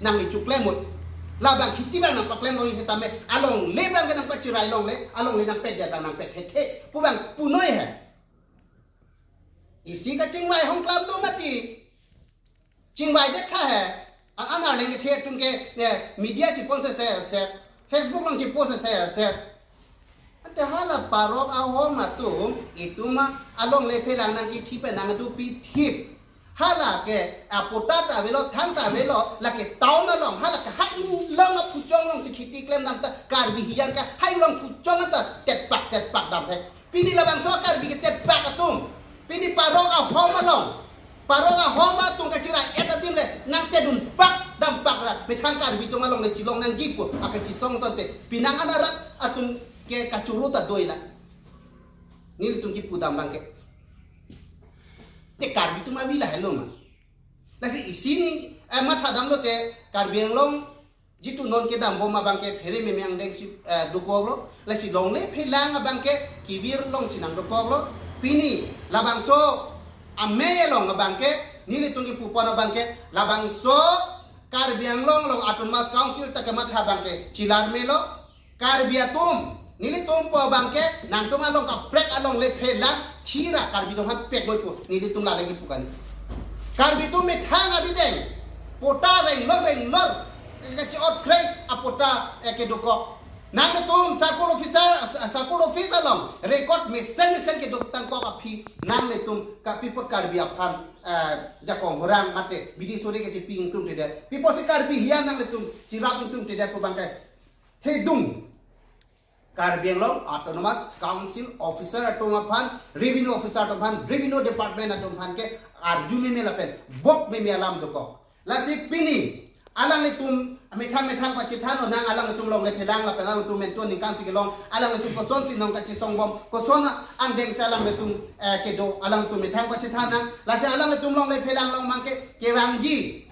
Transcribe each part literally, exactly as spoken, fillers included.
Nangli choklem noi. Labang khiti abang nangpaklem noi setame, alongle abang ke nangpachirai longle, alongle nangpet dia abang nangpet hethe pu abang punoi he. Isi kachingvai hongklam do mati. Chingvai det tha he. An an arleng kethe atum ke, ne, media chepon se se se. Facebook along chepo se se se. Ante hala parok ahom atum, itum alongle phelang nangkethi pen nangdupi thip. Hala ke, a, patta ta avelo, thang ta avelo, lake town along, hala ke ha inglong aphuchong alongsi khiti klemdam ta, Karbi hijan ke ha inglong phuchong ta tetpak tetpak damthe. Pini labangso Karbi ke tetpak atum. Pini parok ahom along. Parok ahom atum kachirai-et adim le nangtedunpak dampak ra. Methang Karbi atum alongle chilong nangji pu akachesong asonte. Penang an arat atum ke kachoro ta doila. Nelitum kipudam abang ke. Te Karbi atum avi lahelo ma. Lasi isi ne, eh, mathadam lote Karbi Anglong jitu non kedambom abang ke phere meme angdengsi, eh, dokoklo. Lasi longle phelang abang ke kevir alongsi nangdokoklo. Pini labangso amei along abang ke, nelitum kipupon abang ke, labangso Karbi Anglong along Autonomous Council ta kematha abang ke chelar melo. Karbi atum, nelitum pu abang ke, nangtum along kaprek alongle phelang, thira Karbi atum aphan pek noi pu, nelitum lalang kipu kani. Karbi atum methang adideng, patta renglor renglor, eh, kachi-ot krei apatta, eh, kedokok. Nanglitum circle officer, circle office along, record mesen mesen kedok tangkok aphi, nanglitum ka pi apot Karbi aphan, eh, jakong orang mate, bidi sore kachipi ingtungtedet. Pi apotsi Karbi hijan nanglitum chirap ingtungtedet pu abang ke. Thedung. Karbi Anglong Autonomous Council officer atum aphan, revenue officer atum aphan, revenue department atum aphan ke arju meme lapen bok meme alam dokok. Lasi pini alanglitum methang methang pachethan lonang, alanglitum longle phelang lapen alanglitum mentu aningkan si kelong, alanglitum kosonsi nong kachesongbom, koson angdengsi alanglitum, eh, kedo, alanglitum methang pachethan nang. Lasi alanglitum longle phelang along abang ke kevangji.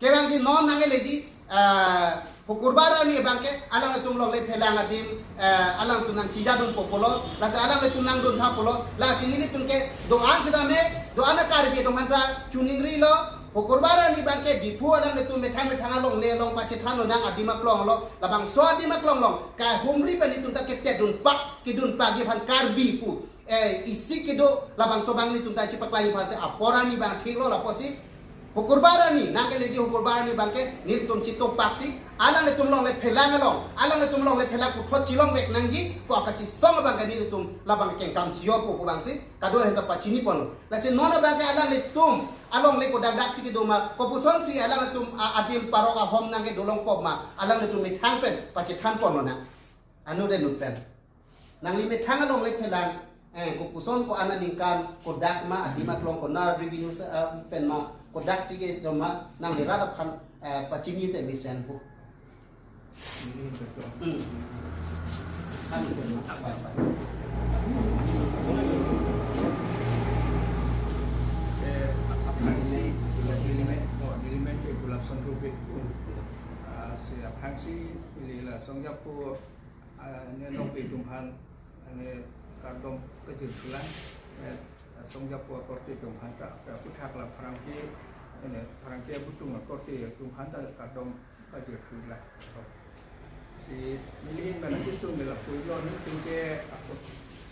Kevangji non nangkeleji, eh, Hukurbar arni abang ke, alanglitum longle phelang adim, eh, alangtum nangchijadunpo pulo, lasi alanglitum nangduntha pulo, lasi nelitum ke do-an sitame, do-an a Karbi atum aphanta choningrilo, Hukurbar arni abang ke Diphu alanglitum methang methang alongle along pachethan lonang adim aklong lo, labangso adim aklong along, kahumri pen itum ta ketedunpak, kedunpakji aphan Karbi pu. Eh, isi kedo labangso abang nelitum ta chipaklang aphansi apor arni abang thiklo lapusi. Hukurbar arni, nangkeleji Hukurbar arni abang ke nelitum chitopaksi, alanglitum longle phelang along, alanglitum longle phelang puthot chilongvek nangji, pu akachesong abang ke nelitum labang kengkam chiyo pu pu abangsi, kado ahenta pachiniponlo. Lasi non abang ke alanglitum alongle kodak daksi kedo ma, kopuson si alanglitum a-, adim parok ahom nangkedolongpo ma, alanglitum methang pen pachethanponlonang. Anu de nut pen. Nangli methang alongle phelang, eh, kopuson ko-an aningkan, kodak ma, adim aklong konat, revenue se, eh, pen ma, kodaksi kedo ma, nangli rat aphan, eh, pachinite mesenpo. Hmm. Anu pen ma, apa, apa. Eh, aphrangsi, nelimen, oh, nelimen ke Gulab Chandra Rupet. Ah, si aphrangsi, neli la Songjapo, ah, ne nokbe atum aphan, ne kardom kejut pulang, eh, Songjapo akorte atum aphanta, eh, aphuthak la pherangke, ne pherangke abutung akorte atum aphanta kardom kejut pulang. Si nelihin mana kisung nela puyo nelitum ke ako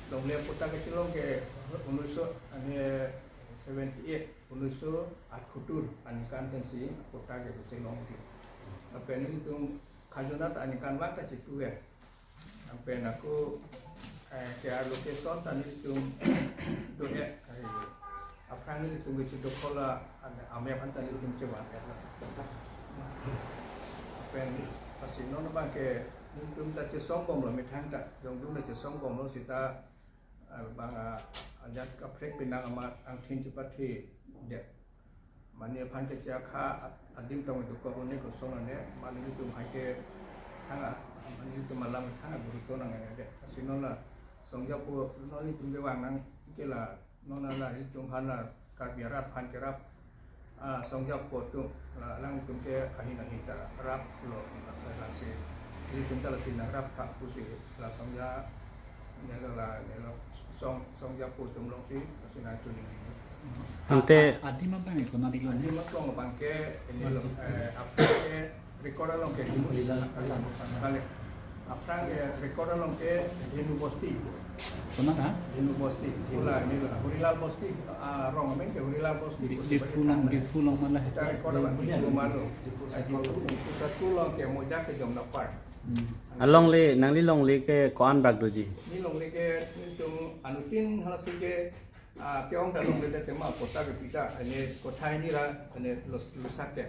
longle patta kechelong ke unuso, ne seventy eight, unuso athuttur aningkan pensi patta ke kechelong ke. Lapen nelitum khajona ta aningkanvang ta chetu ke. Lapen ako, eh, ke-arlo keson ta nelitum do-et, eh, aphrang nelitum ke chedokok la, ame aphan ta nelitum chevan-et la. Lapen lasi non abang ke nelitum ta chesongbomlo methang ta, jongdun ta chesongbomlo seta, eh, bang, ah, ajat kaprek penang amat angthin chepathe det. Mane aphan kachekha adim tong dokok ne kosong ne, mane nelitum hai ke thang a, mane nelitum alam thang a guruto nang ne de. Lasi non la Songjapo non nelitum kevang nang ke la non la nelitum aphan la Karbi arat aphan kerap, ah, Songjapo atum la alangtum ke ahin ahin ta raplo, lasi nelitum ta lasi nangraptha pusi la Songja nelo la nelo Song, Songjapo atum alongsi lasi nangchoningri. Ante adim abang ke konat iklo ne? Adim aklong abang ke nelo, eh, aphrang ke Record along ke Dhenu, balik. Aphrang ke record along ke Dhenu Bosti. Kona ha? Dhenu Bosti. Hula nila Hurilal Bosti. Ah, rong amen ke Hurilal Bosti. Di-, Bosti Diphu balik along, thang. Diphu along ma la. Kita record along Diphu ma lo. Diphu Saku along ke Moja Kejom Napar. Hmm. Alongle, nangli longle ke ko-an bak doji? Neli longle ke nelitum anuttin halaso ke, ah, ke-ong ta longle ta tema patta ke pita, ane kothai ni ra, ane los-, losak ke.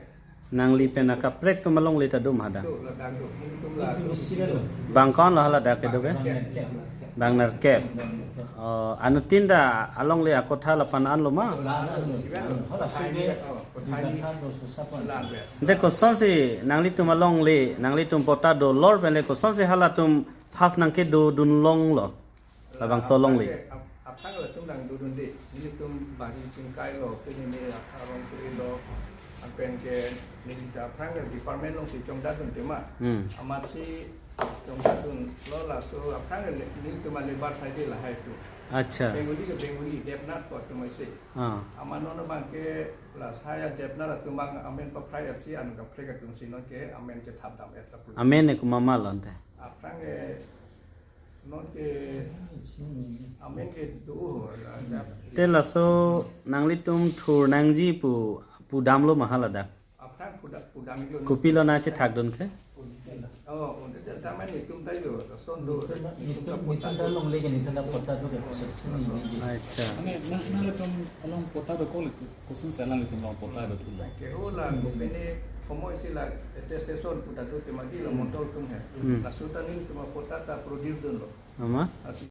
Nangli pen akaprek atum alongle ta do ma hadak? Do, ladak do. Nelitum la Nelitum do. Isi lo. Bang ko-an lo haladak kedo ke? Bang nerkep. Bang nerkep. Bang nerkep. Oh, anuttin ta alongle akotha lapu-an lo ma? La, la, la. Isi lo. Halaso ke, oh, kothai ni. Di katha do susah pon. La, la. Ante kosonsi nanglitum alongle, nanglitum patta dolor pen le kosonsi halatum first nangkedo dunlong lo? Labangso alongle. Aphrang ke, ap-, aphrang latum nangdodunde. Nelitum bari chingkai lo, pini ni arong kuri lo, anpen ke neli ta aphrang ke department alongsi chongdadun tema. Hmm. Amatsi chongdadun lo laso aphrang ke le-, nelitum a-labour side lahai tu. Acha. Bengali ke Bengali, Debnath ko atum isi. Ah. Amat non abang ke la saya Debnath atum abang amen paphrai arsi an kaprek atum si non ke amen chethap dam-et lapu. Amen ke komat ma lo ante? Aphrang ke non ke amen ke do la, la. Te laso nanglitum thur nangji pu, pudam lo ma haladak? Aphrang puda-, pudam iklo. Kopilo nangchethakdun ke? Oh, udah jam taman nelitum ta yo, son do. Nelitum, nelitum ta longle ke nelitum ta patta do ke kosonsi nangji. Acha. Ane, nang, nanglitum along patta do ko le, kosonsi alanglitum along patta do tu lo? Ke ho la, pini komo isi la, attestation patta do tema di lo, Hmm. Mondol atum he. Hmm. Laso ta nelitum patta ta produce dunlo. Ama? Lasi